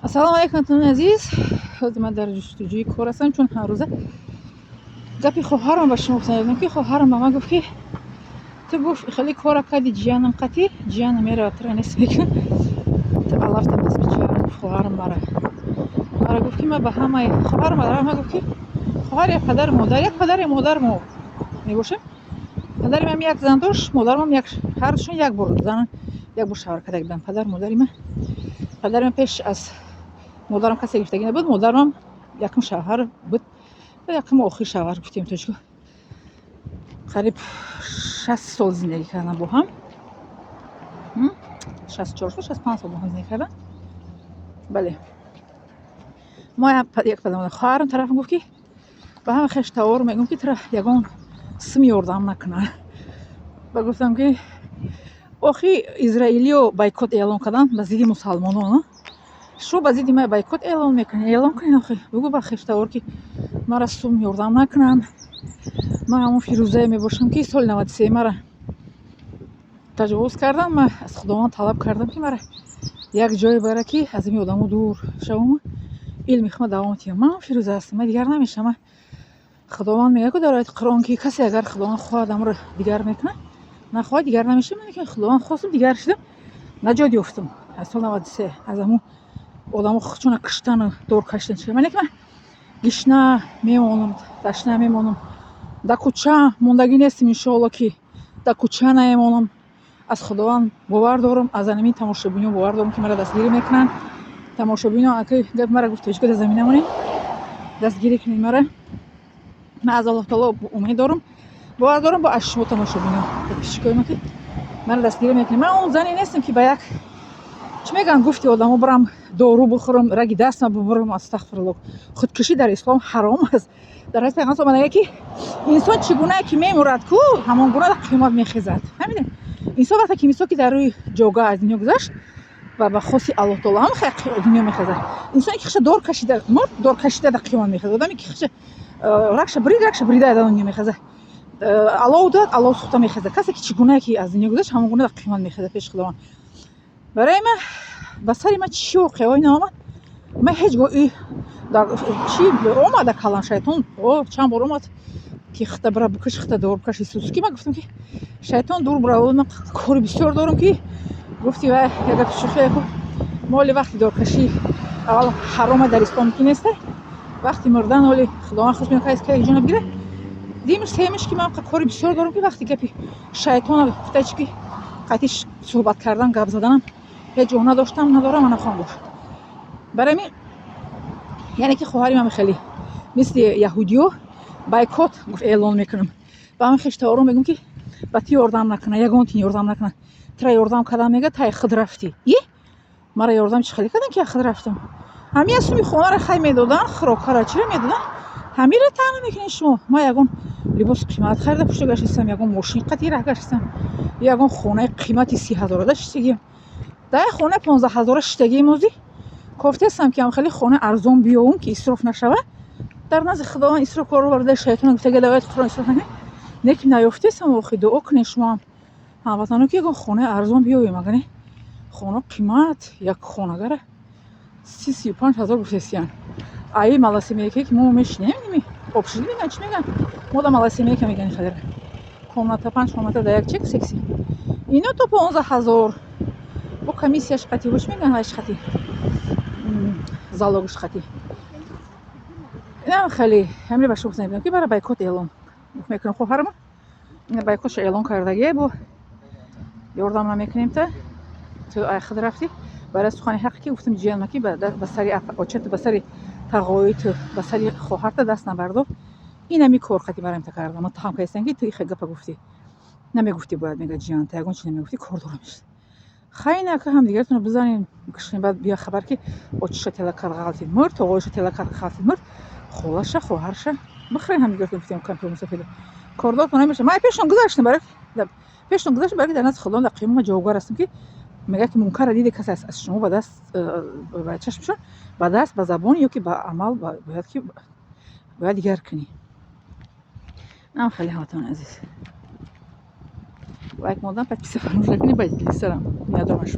Ассалому алайкум, ҳамватанони азиз. Ҳозир ман дар ҷустуҷӯи кор ҳастам, чун ҳаррӯза гапи хоҳарам ба шумо гуфтам, ки хоҳарам ба ман гуфт, ки ту, гуфт, хеле кора кардӣ ҷиянам қатӣ, ҷиянам меравад, тура нест мекунад, ту алафта москвича. Гуфт хоҳарам мара гуфт, ки ман ба ҳамаи хоҳарам ман гуфт, ки хоҳар як падару модар, як падари модар мо мебошем. Падари ман як зан дошт, модарам як, ҳардушон як бор зан, як бор шавҳар карда буданд. Падару модари ман, падари ман пеш аз модарам касе гирифтагӣ набуд, модарам якум шавҳар буд ва якуму охир шавҳар гуфтем тоҷико. Қариб 60 сол зиндагӣ кардам бо ҳам, 64 сол, 65 сол бо ҳам зиндагӣ кардам. Бале, мо як падар модар. Хоҳарам тарафам гуфт, ки ба ҳама хештавор мегӯм, ки тура ягон сим ёрдам накунад. Ба гуфтам, ки охи израилиё бойкот эълон карданд ба зидди мусалмонон, шумо ба зидди ман бойкот эълон мекунед, эълон кунед. Охи бигӯ ба хештавор, ки мара сум ёрдам накунанд. Ман ҳамон Фирӯзае мебошам, ки соли 93 мара таҷовуз карданд. Ман аз Худованд талаб кардам, ки мара як ҷое бара, ки аз ин одамо дур шавам, илми худро давом диҳам. Ман Фирӯза ҳастам, ман дигар намешавам. Худованд мегӯяд ку дар ояти Қуръон, ки касе агар Худованд хоҳад, амро дигар мекунад, нахоҳад, дигар намешавам. Ман Худованд хостам, дигар шудам, наҷот ёфтам аз соли 93 аз ҳамун одамо худшона киштану дор кашидан. Ман ман гишна мемонам, ташна мемонам, дар кӯча мондагӣ нестем. Иншоалло, ки дар кӯча намемонам. Аз Худованд бовар дорам, аз анамин тамошобинон бовар дорам, ки маро дастгирӣ мекунанд. Тамошобинон, ака, гап мара гуфт, тоҷико дар замина монем, дастгирӣ кунед мара. Ман аз Аллоҳ таоло умед дорам, бовар дорам, бо аз шумо, тамошобинон, подписчикои ма, ки маро дастгирӣ мекунед. Ман он зане нестам, ки ба як, чӣ мегӯянд, гуфти одамо барам, дору бихӯрам, раги дастма бубурам. Астағфируллоҳ, худкушӣ дар ислом ҳаром аст. Дар ҳадис Пайғамбар омада, ки инсон чӣ гунае ки мемурад ку, ҳамон гуна дар қиёмат мехезад. Фаҳмидем? Инсон вақте ки, мисол, ки дар рӯи ҷога аз дунё гузашт ва ба хоси Аллоҳ таоло, ҳам дунё мехезад. Инсоне ки хиша дор кашида мурд, дор кашида дар қиёмат мехезад. Одаме ки хиша рагша брид, рагша брида дар дунё мехезад. Аллоҳ дод, аллоҳ сӯхта мехезад. Касе ки чӣ гунае ки аз дунё гузашт, ҳамон гуна дар қиёмат мехезад пеши Худованд. Барои ман ба сари ман чӣ воқеаҳое наомад, ман ҳеҷ гоҳ дар чӣ омада калам, шайтон чанд бор омад, ки хита бира бикаш, хита дор бикаш. Исус ки ман гуфтам, ки шайтон, дур бирав, ман кори бисёр дорам. Ки гуфти вай як гапи шӯхие ку, моли вақти доркашӣ аввал ҳарома дар ислом ки неста, вақти мурдан ҳоли Худованд хуш мекунад, ки як ҷона бигирад. Димиш семиш, ки ман кори бисёр дорам, ки вақти гапи шайтона гуфта чи, ки қатъи суҳбат кардан, гап заданам ҳеҷ ҷо надоштам, надорам ва нахоҳам дошт. Барои ҳамин, яъне ки хоҳари ман хеле мисли яҳудиё бойкот гуфт эълон мекунам. Ба ҳамин хештаворон мегӯм, ки ба ту ёрдам накунад, ягон тин ёрдам накунад. Тура ёрдам кардам, мега, тай худ рафтӣ. Е, мара ёрдам чӣ хеле кардам, ки худ рафтам? Ҳамин суми хонаро хай медоданд, хӯрокҳоро чиро медоданд, ҳамиро таъна мекунед шумо. Ман ягон либоси қимат харида пушта гаштистам, ягон мошин қатӣ раҳ гаштистам, ягон хонаи қимати 30 ҳазорада шиштагиам? Дар як хонаи 15 ҳазора шиштагием. Озӣ кофтестам, ки ҳам хеле хонаи арзон биёвум, ки исроф нашавад. Дар назди Худованд исроф корро варда шайтона гуфтага, давайт Қуръон, исроф накунед. Не ки наёфтестам. Охи дуо кунед шумоам, ҳамватано, ки ягон хонаи арзон биёвем. Агар не, хона қимат, як хонагара 30-35 ҳазор гуфтестиян. Аи малосемейка, ки мо мешинем, ними общежитие мегӯянд, чӣ мегӯянд, мо да малосемейка мегӯянд, хадара комната, панҷ комната да як чек секси, ино то 15 ҳазор бо комиссияш қатӣ, бо чӣ мегӯянд, ҳаш қатӣ, залогш қатӣ. Инам хеле ҳамиро ба шумо гуфтам, ки бара бойкот эълон мекунам. Хоҳарама ина бойкотша эълон кардагие, бо ёрдам намекунем. Та ту ай худ рафтӣ. Барои сухани ҳақе ки гуфтам, ҷиянма, ки ба сари очату, ба сари тағоиту, ба сари хоҳарта даст набардор. Инами кор қати барам та кардам. Муттаҳам кардистан, ки ту ихе гапа гуфтӣ, намегуфтӣ бояд. Мега, ҷиянта ягон чи намегуфтӣ, кор дорам. Хайнака ҳамдигаратонро бизанем, кушем, баъд бия хабар, ки очиша тела кард, ғалтид, мурд, тоғоиша тела кард, ғалтид, мурд, холаша, хоҳарша бихӯрен ҳамдигаратон. Гуфтем, кампир мусофида кордортон намеша. Ман пешон гузаштам, барои пешон гузаштам, барои дар назди Худованд дар қиёмат ман ҷавобгар ҳастам, ки мегӯяд, ки мункарра диде касе аз шумо ба даст, ба чашмшон, ба даст, ба забон ё ки ба амал, бояд ки бояд дигар кунӣ. Нам хеле, ҳамватанони азиз, лайк мондан, подписка фаромӯш накунед. Ба дилсарам миннатдорам аз шумо.